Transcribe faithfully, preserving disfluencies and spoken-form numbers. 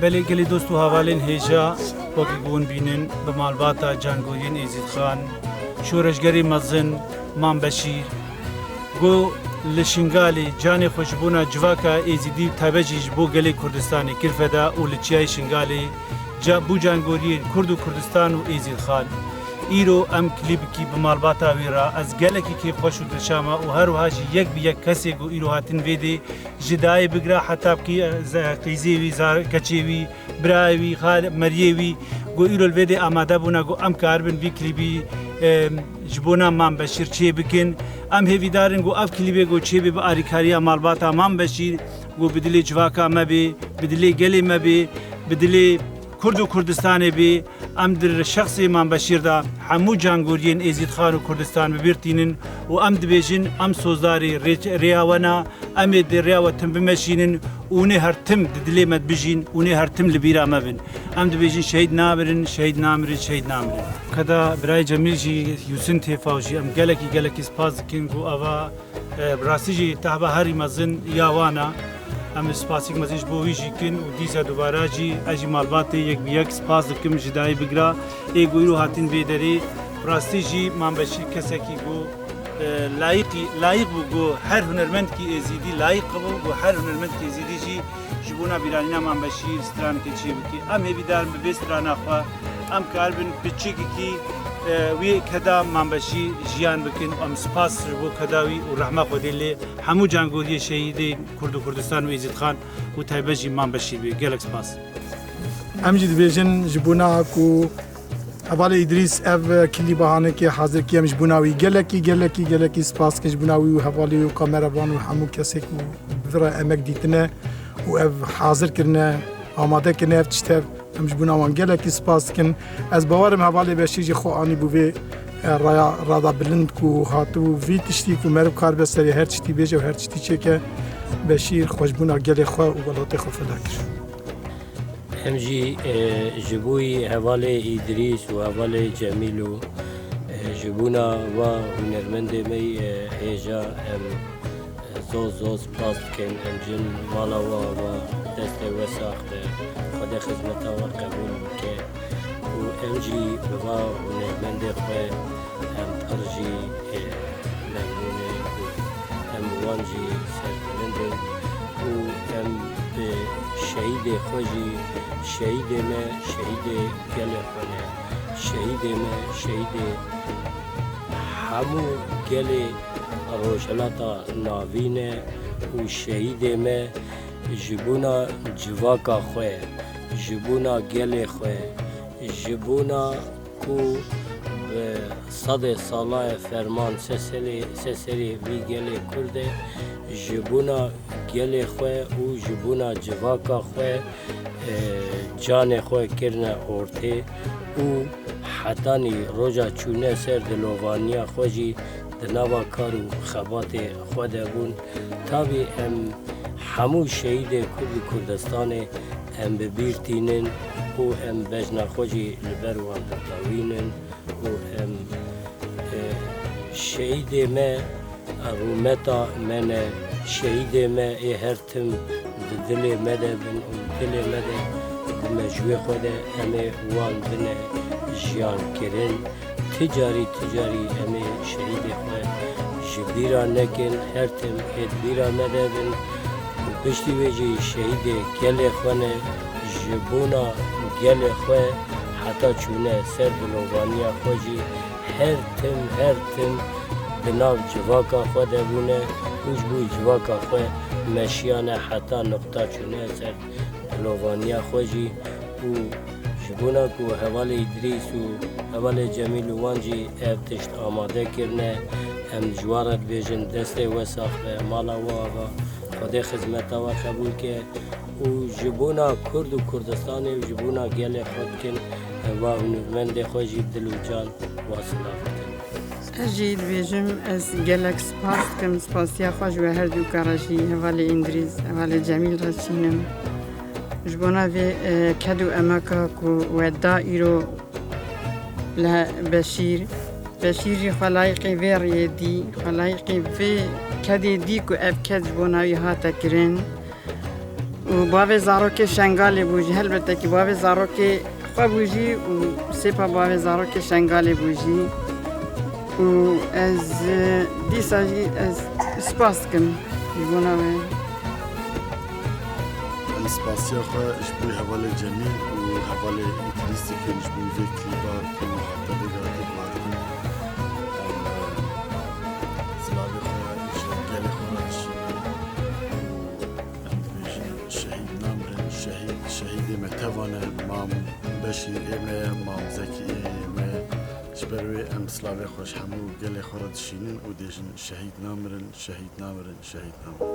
Belê gelê dost û hevalên hêja, wekî ku hûn bînin, bi malbata cangoriyên Êzîdxan, şoreşgerê mezin Mam Beşîr, ku li Şingalê canê xwe ji bona civaka Êzîdî û taybet jî ji bo gelê Kurdistanê kir feda û li Çiyayê Şingalê ca-, bû cangoriyên Kurd û Kurdistan û Êzîdxan. Îro em klîbikî bi malbata wî re, ez gelekî kêfxweş û dilşa me û her wiha jî yek bi yek kesê ku îro hatin vê dê, ji dayê bigre heta bikî, e, ze-, qîzê wî, zar-, keçê wî, birayê wî, xal-, meriyê wî, ku îro li vê dê amade bûne, ku em karibin vî klîbî, e, ji bona Mam Beşîr çê bikin. Em hêvîdar in ku ev klîbê ku çê bê bi alîkariya malbata Mam Beşîr, ku bi dilê civaka me bê, bi dilê gelê me bê, bi dilê Kurd û Kurdistanê bê. Em di şexsê Mam Beşîr de hemû cangoriyên Êzîdxan û Kurdistan bi bîr tînin û em dibêjin, em sozdarê rê-, rêya we ne, em ê di rêya we tim bimeşînin û hûn ê her tim di dilê me de bijîn û hûn ê her tim li bîra me bin. Em dibêjin şehîd namirin, şehîd namirin, şehîd namirin. Keda birayê Cemîl jî, Yûsin Têfaw jî em gelekî, gelekî spas dikin ku ava E, bi rastî jî tahba herî mezin ya wan e. Em spasîk mezin ji bo wî jî kin û dîsa dubara jî ez jî malbatê yek bi yek spas dikim ji dayê bigira. Ê ku îro hatin vê derê, bi rastî jî Mam Beşîr kesekî ku, e, layîqî, layîq bû ku her hunermendkî êzîdî layîq bû ku her hunermendkî êzîdî jî ji bona bîranîna Mam Beşîr stranekê çê bike. Em hêvîdar in bi vê strana xwe em karibin piçekekî, e, wî keda Mam Beşîr jiyan bikin. Em spas ji bo keda wî û rehma Xwedê lê hemû cangoriyê şehîdê Kurd û Kurdistan û Êzîdxan û taybet jî Mam Beşîr bê. Gelek spas. Em jî dibêjin ji bona ku Hevalê Îdrîs ev klîba hanekê hazir kir, em ji bona wî gelekî, gelekî, gelekî spas dikin ji bona wî û hevalê wî û kameravan û hemû kesê ku bi vira emek dîtine û ev hazir kirine, amade kirine ev tişt ev. Em ji bona wan gelekî spas dikin. Ez bawer im hevalê Beşîr jî xwe anî bû vê, e, raya, rada bilind ku hatibû vî tiştî ku meriv karibe serê her tiştî bêje û her tiştî çêke. Beşîr xwe ji bona gelê xwe û welatê xwe feda kir. Em jî, e, ji bo wî hevalê Îdrîs û hevalê Cemîl û, e, ji bona va hunermendê me yê, e, hêja em, e, zor zor spas dikin. Em jin mala we ava destê we sax be. Xwedê xizmeta we qebûl bike. Û em jî bi va hunermendê xwe em pir jî, e, memnûn in û em wan jî serbilind in û em bi şehîdê xwe jî, şehîdê me, şehîdê gelê xwe ne. Şehîdê me, şehîdê hemû gelê Rojhilata Navîn e û şehîdê me ji bona civaka xwe, ji bona gelê xwe, ji bona ku bi sedê sala ye ferman ser serê, ser serê vî gelê Kurd e, ji bona gelê xwe û ji bona civaka xwe, e, canê xwe kirine ortê û hetanî roja çûne ser dilovaniya xwe jî di nava kar û xebatê xwe de bûn. Tabî em hemû şehîdê Kurd û Kurdistanê em bi bîr tînin û em bejna xwe jî li ber wan ditewînin û em, e, şehîdê me rûmeta me ne, şehîdê me ê her tim di dilê me de bin û di dilê me de di mejûyê xwe de em ê wan bine jiyan kirin. Ti carî, ti carî em ê şehîdê xwe ji bîra nekin, her tim ê di bîra me de bin. Û piştî wê jî şehîdê gelê xwe ne, ji bona gelê xwe heta çûne ser dilovaniya xwe jî her tim, her tim di nav civaka xwe de bûne û ji bo civaka xwe meşiyane heta nuqta çûne ser dilovaniya xwe jî. Û ji bona ku hevalê Îdrîs û hevalê Cemîl û wan jî ev tişt amade kirine, em ji wan re dibêjin destê we sax be, mala we ava, Xwedê xizmeta we qebûl ke û ji bona Kurd û Kurdistanê û ji bona gelê xwe dikin, em va hunirmendê xwe jî dil û can wa silav dikin. Ez jî dibêjim, ez gelek spas dikim, spasiya xwe ji we her dûka re jî, hevalê Îndrîs, hevalê Cemîl re çînim. Ji bona vê, e, ked û emeka ku we da îro li Beşîr, Beşîr jî xwe layîqê vê rêyê dî, xwe layîqê vê kedê dî ku ev ked ji bona wî hate kirin. û bavê zarokê Şengalê bû jî, helbete ki bavê zarokê xwe bû jî û sêpa bavê zarokê Şengalê bû jî. Û ez, e, dîsa jî ez spas dikim ji bona we. Em spasiya xwe ji bo hevalê Cemîl û hevalê Îdrîs dikin ji bo vê klîba ku hate vê gihatî guhardin. Em, e, silavê xwe ji gelê xwe re dişînin û em dibêjin, şehîd namirin, şehîd, şehîdê me tevan e, Mam Beşîr ê me ye, Mam Zekî ê me ye. Ji ber wê em silavê xwe ji hemû gelê xwe re dişînin û dêjin, şehîd namirin, şehîd namirin, şehîd namirin.